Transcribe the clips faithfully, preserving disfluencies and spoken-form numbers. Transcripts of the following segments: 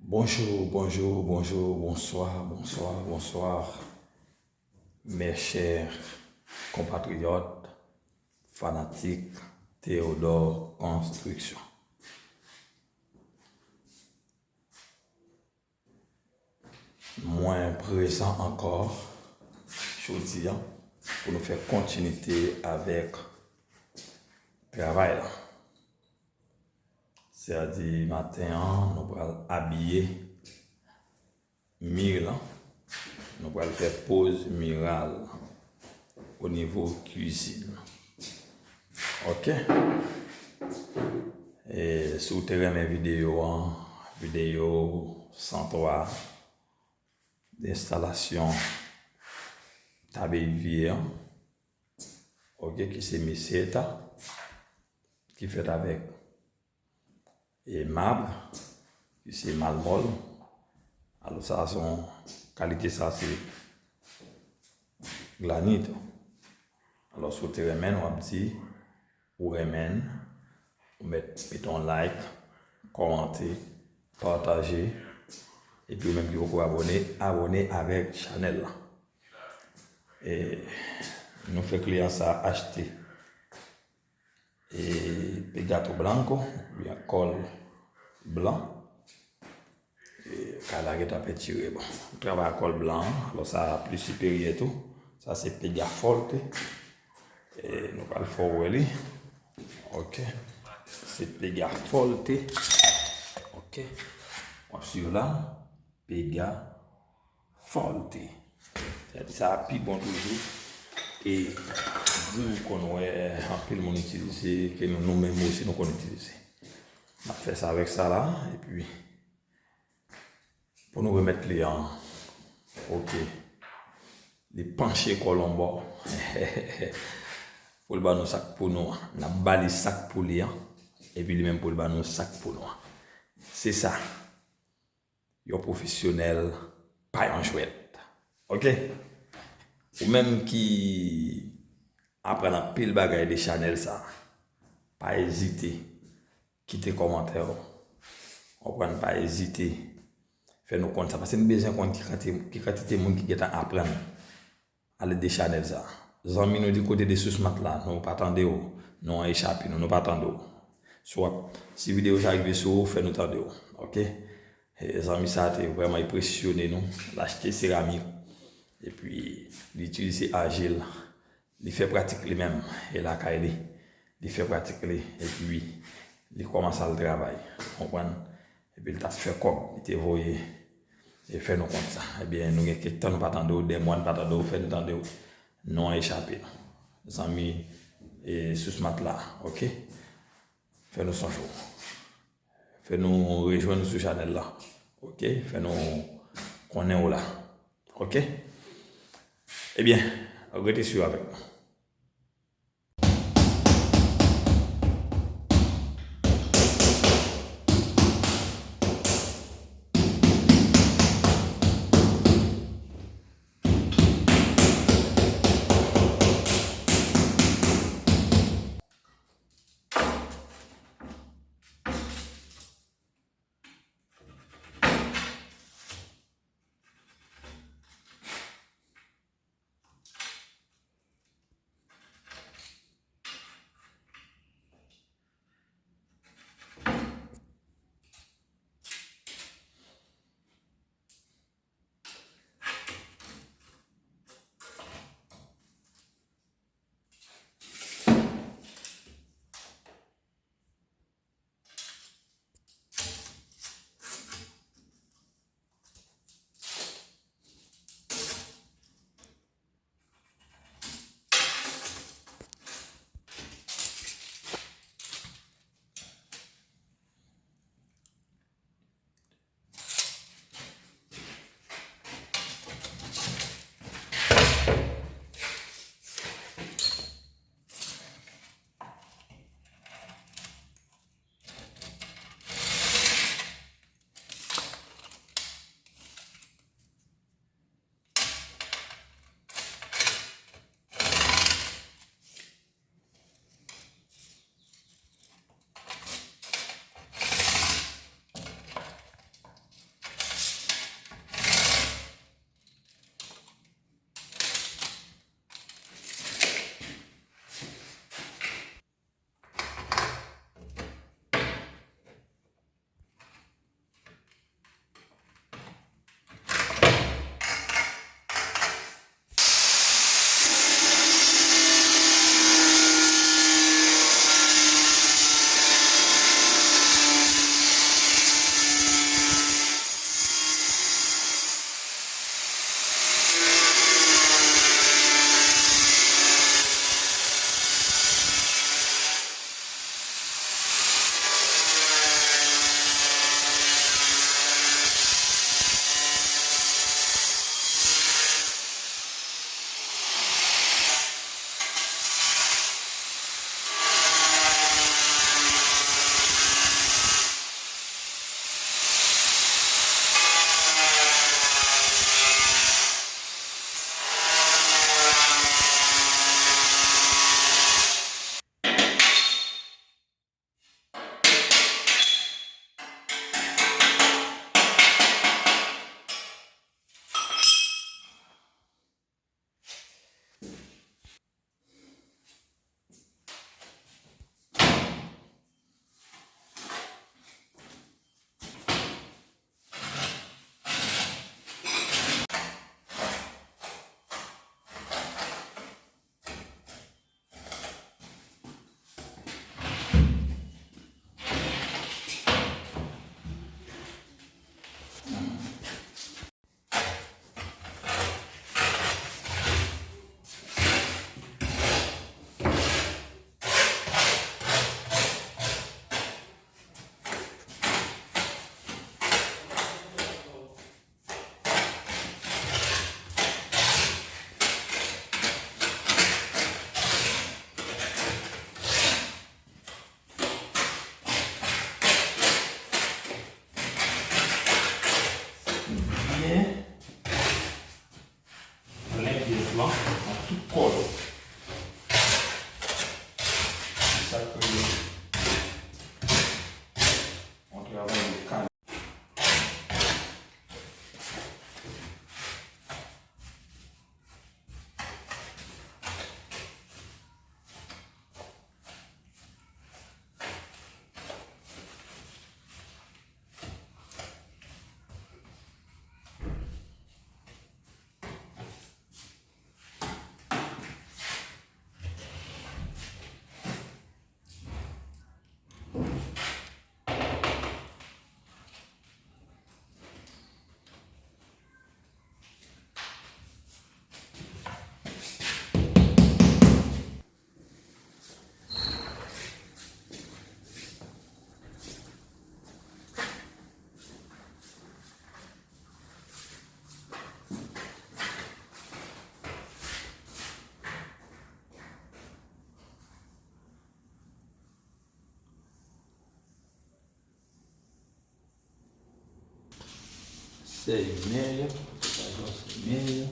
Bonjou, bonjou, bonjou, bonswa, bonswa, bonswa. Mes chers compatriotes, fanatik Théodore Construction. Mwen prezan ankò jodi a pou nou fè kontinite avèk travay la. Sèdi maten an, nou pral abiye mi lan. Nou pral fè poz miral o nivo kwizin. Ok. E si w te renmen videyo an, videyo san twa, enstalasyon tab evye an, ok, ki se meseta, ki fèt avèk e mab, ki se malmòl. Alò, sa se yon kalite, sa se granit. Alò, si w te renmen l, w ap di ou renmen l, ou mèt mete yon like, kòmante, pataje, epi ou menm ki poko abòne, abòne avèk chanèl la. E nou fè kliyan sa achte e pegato blanco, oubyen kòl blan. E kay la gentan pentire, bon. M travay ak kòl blan an, alò sa pli siperyè tou. Sa se pega forte. E nou pral fè w wè li. Ok. Se pega forte. Ok. W ap swiv la. Pega forte. Sa pi bon toujou. E di w konn wè anpil moun itilize, ke nou, nou menm osi nou konn itilize. N ap fè sa avèk sa la, epi pou nou remèt li an, ok. Li panche kò l yon bò. Pou l ban nou sak pou nou an. N ap ba li sak pou li an, epi li menm pou l ban nou sak pou nou an. Se sa. Yon pwofesyonèl, pa yon jwèt. Ok? Ou menm ki aprann anpil bagay de chanèl sa, pa ezite kite kòmantè w. Konprann, pa ezite fè nou konn sa. Paske nou bezwen konn ki kantite, ki kantite moun ki gentan aprann. Ale de chanèl sa. Zanmi nou di kote de Sousmat la, nou pa tande w. Non an echape nou, nou pa tande w. Si w ap, si videyo sa rive sou ou, fè nou tande w. Ok? E, zanmi sa te vrèman enpresyone nou. L achte seramik. Epi, li itilize ajil. Li fè pratik li menm. E lakay li. Li fè pratik li. Epi, li kòmanse al travay. Konprann? Epi l t ap fè kòb, li te voye e fè nou konn sa. Ebyen, nou gen kèk tan nou pa tande w, dè mwa nou pa tande w, fè nou tande w. Non an echape nou. Zanmi e Sousmat la, ok? Fè nou sonje w. Fè nou rejwenn nou sou chanèl la. Ok? Fè nou konnen w la. Ok? Ebyen, rete swiv avèk nou. Sèmen yo, sa yo sèmen yo.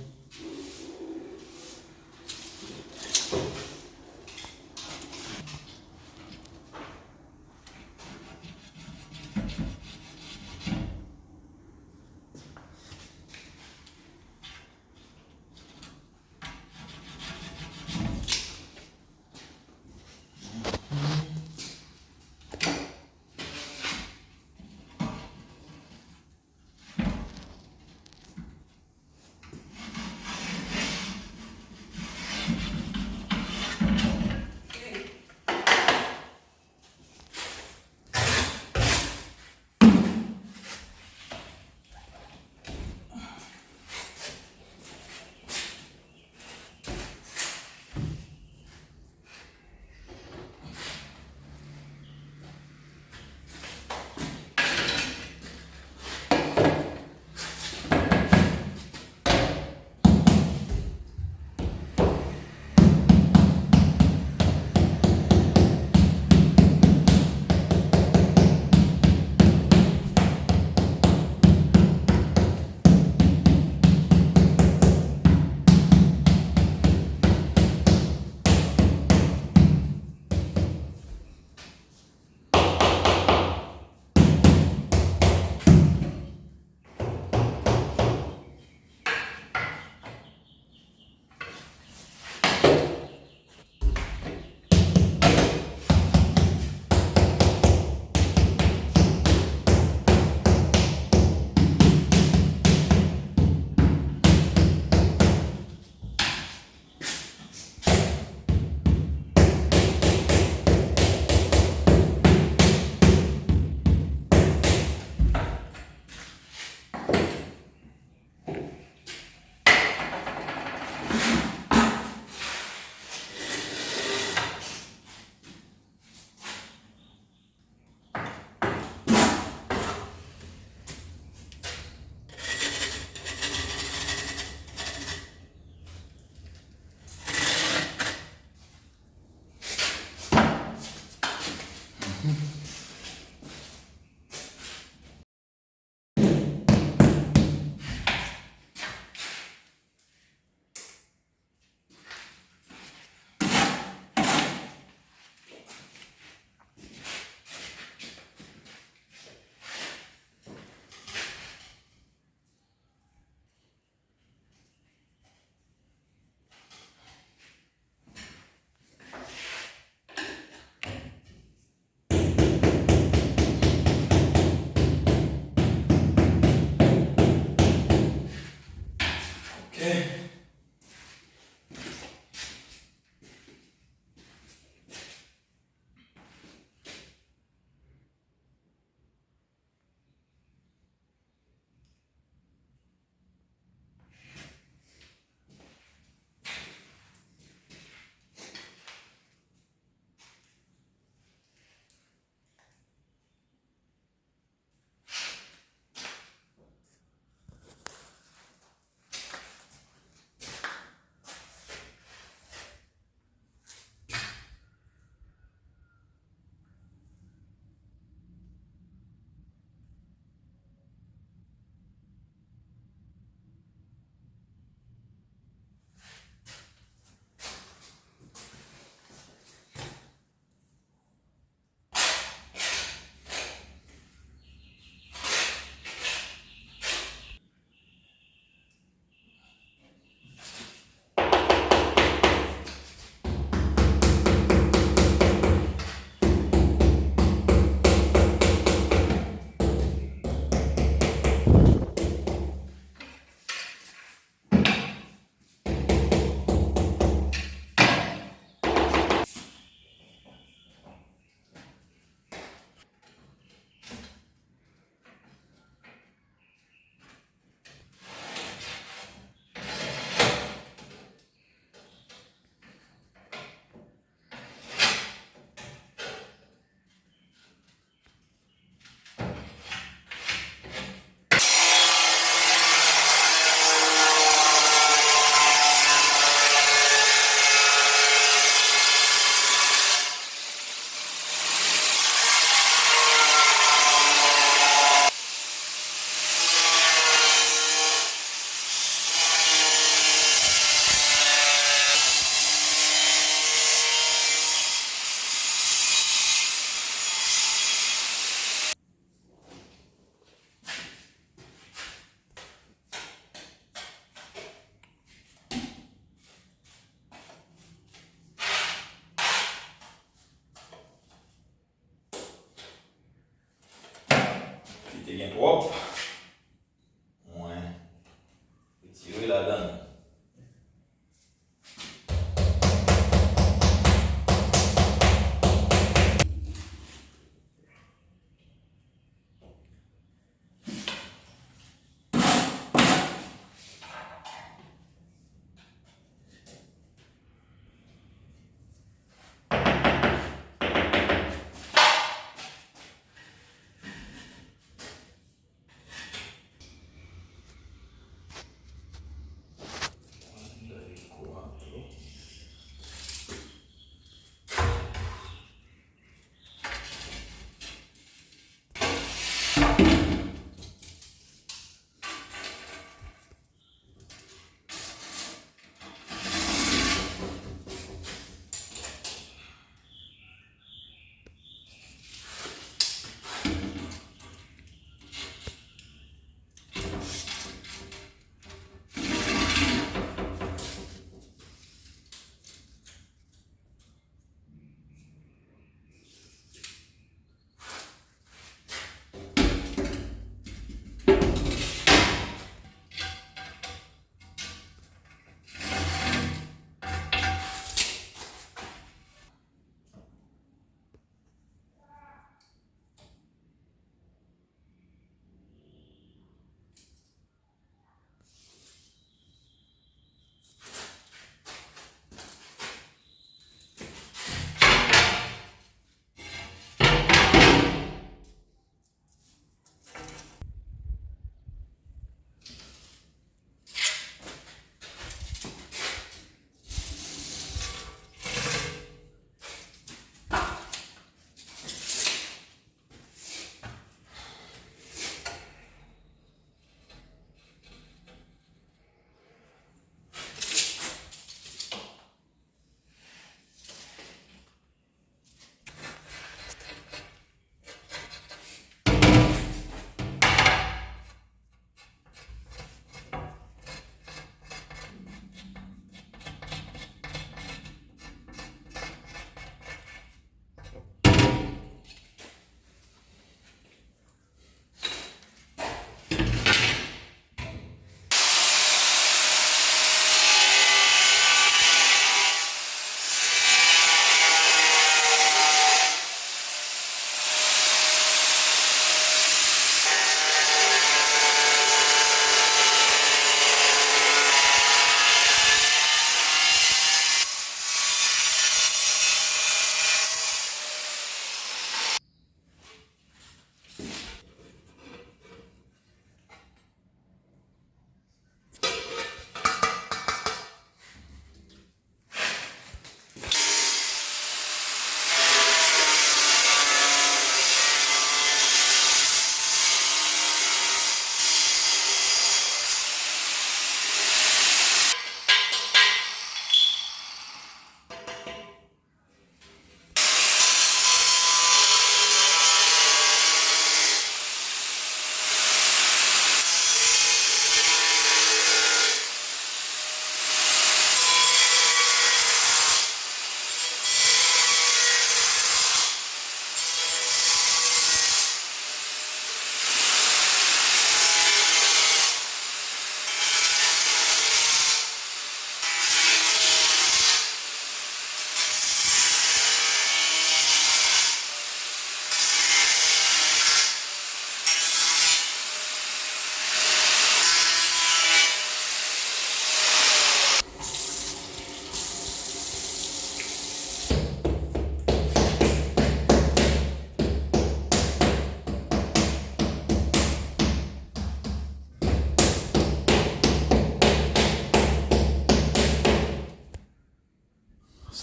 Te gen twòp. Mwen retire ladan l.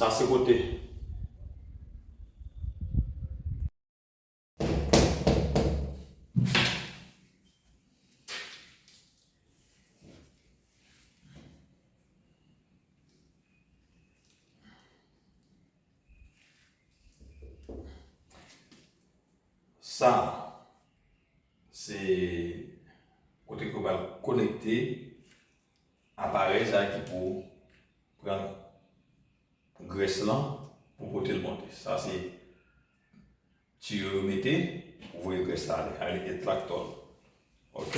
Sa se kote. Sa, se kote ke w pral konekte aparèy sa ki pou pran grès lan pou pote l monte. Sa se tiyo yo mete Ou voye grès la ale. Ale, et laktòl. Ok?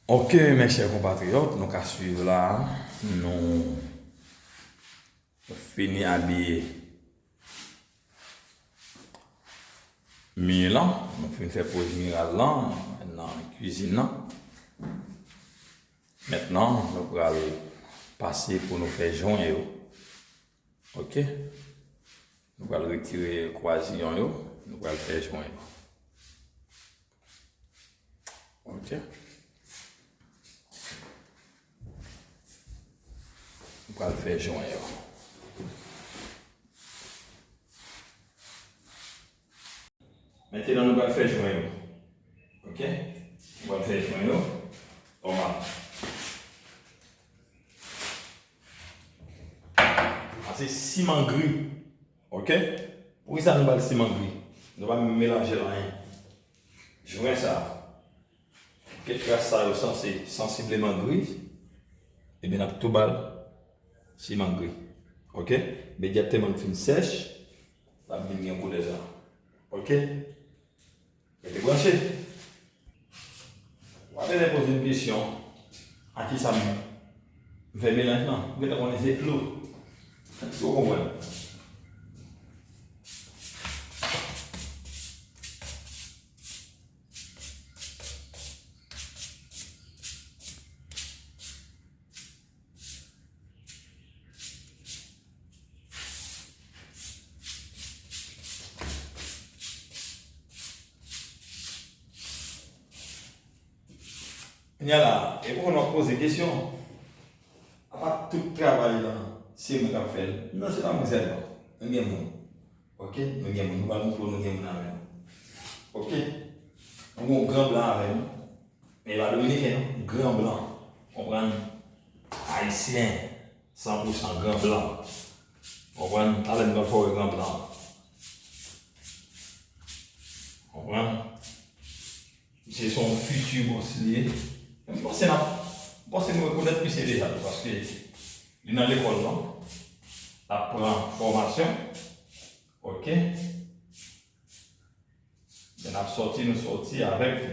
Ok, mes chers compatriotes, nou ka swiv la, nou, nou fini abiye mi lan, nou fin fè poz miral lan nan kwizin nan. Mentnan, nou pral pase pou nou fè jwen yo. Ok? Nou pral retire kwaziyon yo, nou pral fè jwen yo. Ok? Nou pral fè jwen yo. Mentnan, nou pral fè jwen yo. Ok? Nou pral fè jwen yo. Nòmal. Sa se siman gri. Ok? Poukisa nou ba l siman gri? Nou pa menm melanje l anyen. Jwen sa. Kèk kras sa yo sanse sansibleman gri. Ebyen, n ap tou ba l siman gri. Ok? Imedyatman l fin sèch, l ap vin gen koulè sa. Ok? Rete branche. Pa bezwen poze m kesyon a kisa m fè melanj lan. Ou gentan konnen se dlo. Èske w konprann? Kounye a la, e pou nou poze kesyon. Apa tout travay lan, se mwen k ap fè l. Non, se pa mwen sèlman. Nou gen moun. Oke? Nou gen moun. Nou pral montre w nou gen moun avè nou. Oke? Nou gen yon gran blan avè nou. Men e pa dominiken, non. Gran blan. Konprann? Ayisyen. San pou san gran blan. Konprann? Talè m pral fè w wè gran blan. Konprann? Misye se yon fiti bòs li ye. M panse n ap, m panse nou rekonèt misye deja tou, paske li nan lekòl lan. L ap pran fòmasyon. Oke? Lè n ap sòti, nou sòti avèk li.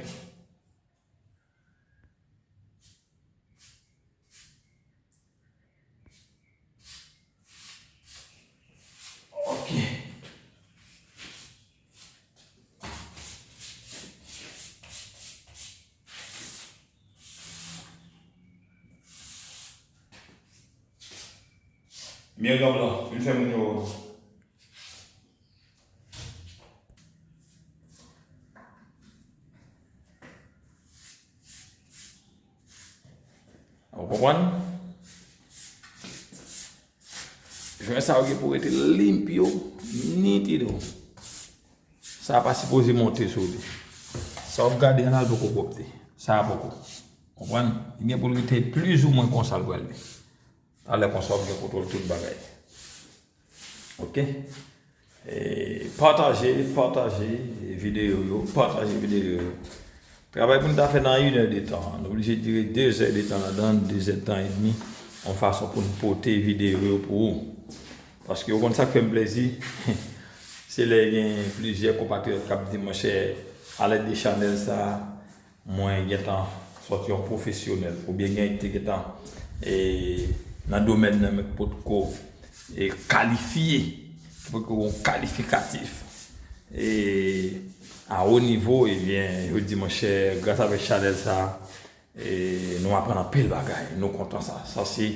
Ok. Mye gran blan, vin fè moun yo. Ou konprann? Jwen sa yo gen pou rete limpyo, nitido. Sa a pa sipoze monte sou li. Sa w ap gade an la, l poko pwòpte. Sa a poko. Konprann? Li gen pou l rete plizoumwen konsa l pral ye. Talè konsa w ap gen kontwòl tout bagay. Ok? E, pataje, pataje videyo yo, pataje videyo yo. Travay pou n ta fè nan inè de tan, nou oblije tire dezè de tan ladan, dezè de tan edmi, yon fason pou n pote videyo yo pou ou. Paske ou konn sa k fè m plezi, se lè gen plizyè konpatriyòt k ap di, monchè, alèd de chanèl sa, mwen gentan sòti yon pwofesyonèl, oubyen gen te gentan, e, nan domèn nan, men potko, e, kalifye, potko yon kalifikatif, e, a wo nivo, ebyen, yo di, monchè, gras avèk chanèl sa, e, nou aprann anpil bagay, nou kontan sa. Sa se,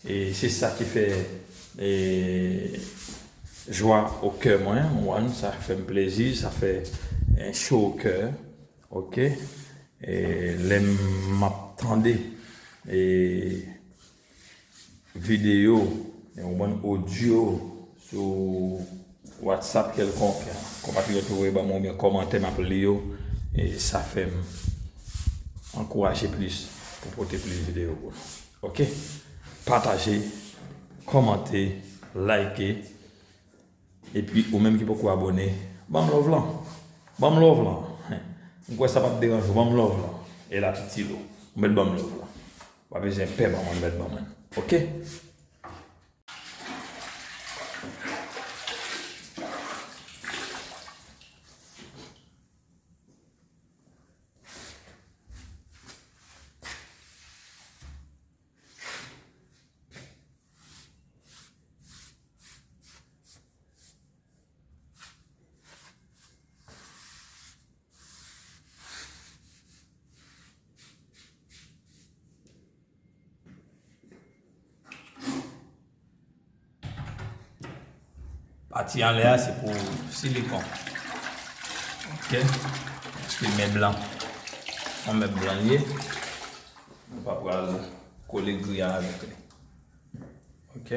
e, se sa ki fè, e, jwa o kè mwen, ou konprann, sa fè m plezi, sa fè, e, cho o kè. Ok? E, lè m ap tande, e, videyo, yon bann odyo sou WhatsApp kèlkonk, konpatriyòt yo voye ban mwen oubyen kòmantè m ap li yo, e sa fè m ankouraje plis pou pote plis videyo pou nou. Ok? Pataje, kòmante, like. Epi ou menm ki poko abòne, ban m love lan. Ban m love lan. M kwè sa p ap deranje w, ban m love lan. E la piti lo. Ou mèt ban m love lan. Pa bezwen pè ban mwen, mèt ban mwen. Ok? Pati anlè a se pou silikon. Ok. Paske mèb lan, yon mèb blan li ye. Nou pa pral kole gri a avèk li. Ok.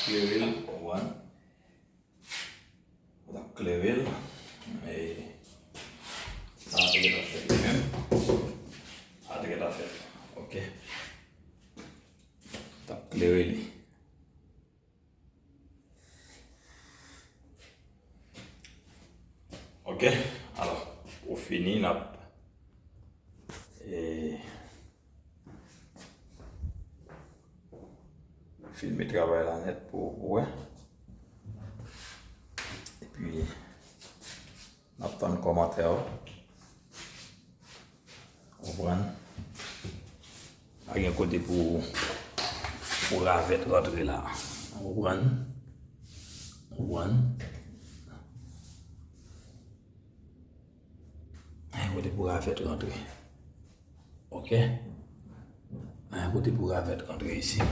klere l, ou konprann? Ou t ap klere l. E sa te gentan fèt li menm. Sa te gentan fèt. Ok. Ou t ap klere li. Ok. Alò, pou fini, n ap, e, filme travay la nèt pou, pou wè. Epi, n ap tann kòmantè w. Konprann? Pa gen kote pou, pou ravèt rantre la. Konprann? Konprann? Pa gen kote pou ravèt rantre. Ok? Pa gen kote pou ravèt rantre isi.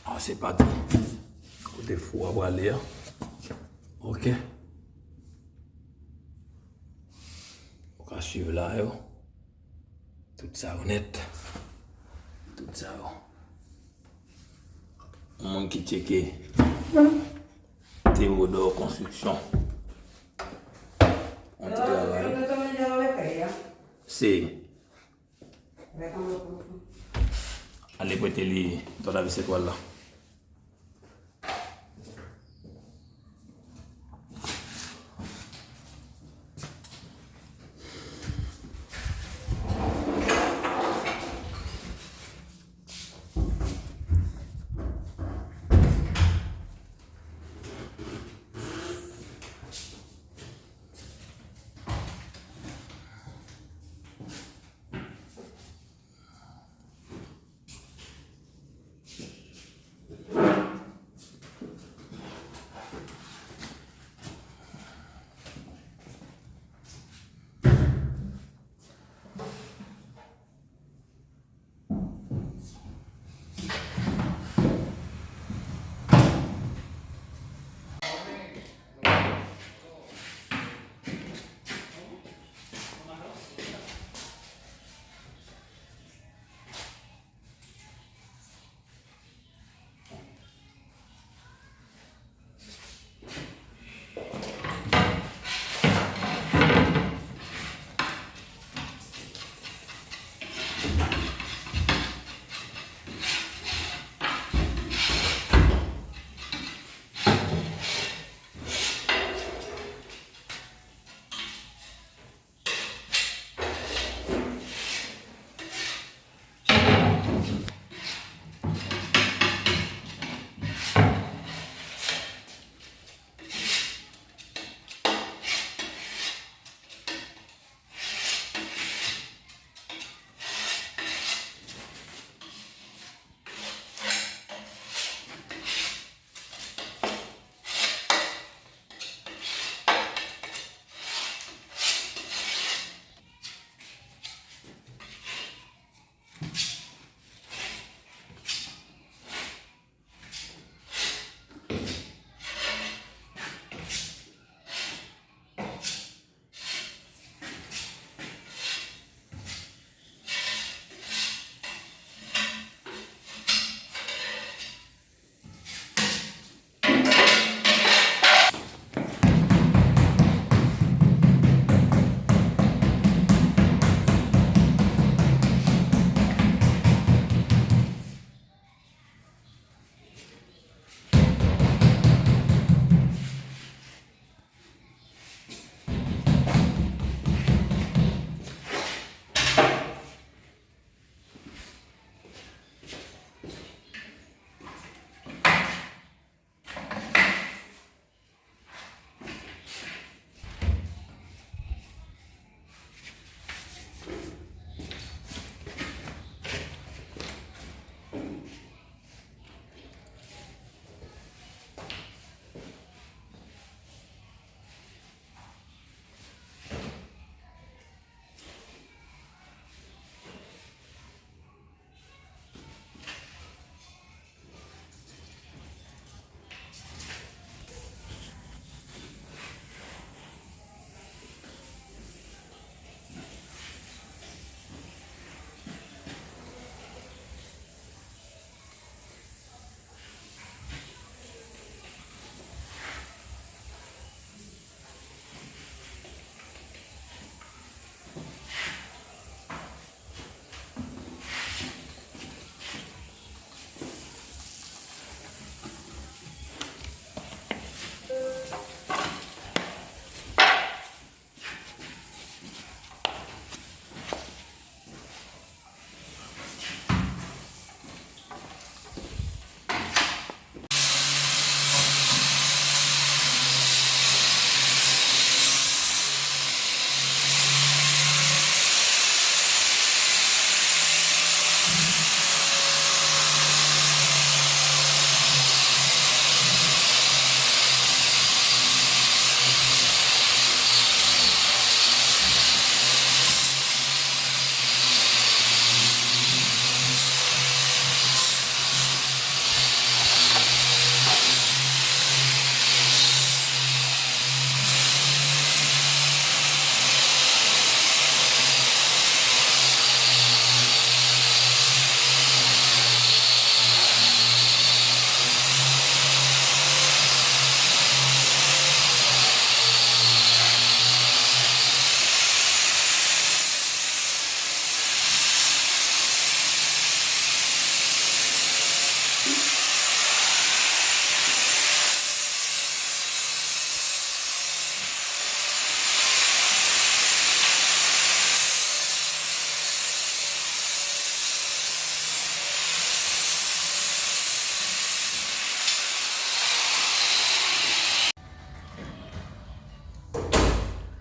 Ah, se pati. Kote fou a prale a. Ok. Ou ka swiv la yo. Tout sa yo nèt. Tout sa yo. Yon moun ki tcheke Théodore Construction. Yon ti travay. Se Ale prete li tournevis etwal la.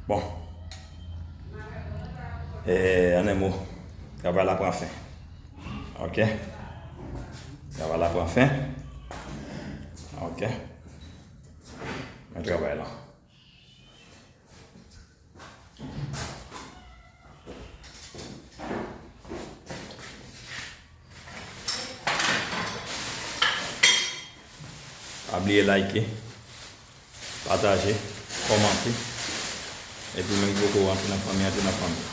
Bon. E, an en mo, travay la pran fen. Ok. Travay la pran fen. Ok. Men travay la. Pa bliye like, pataje, kòmante. Epi menm ki poko rantre nan fanmi, antre nan fanmi.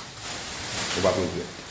Ou p ap regrèt.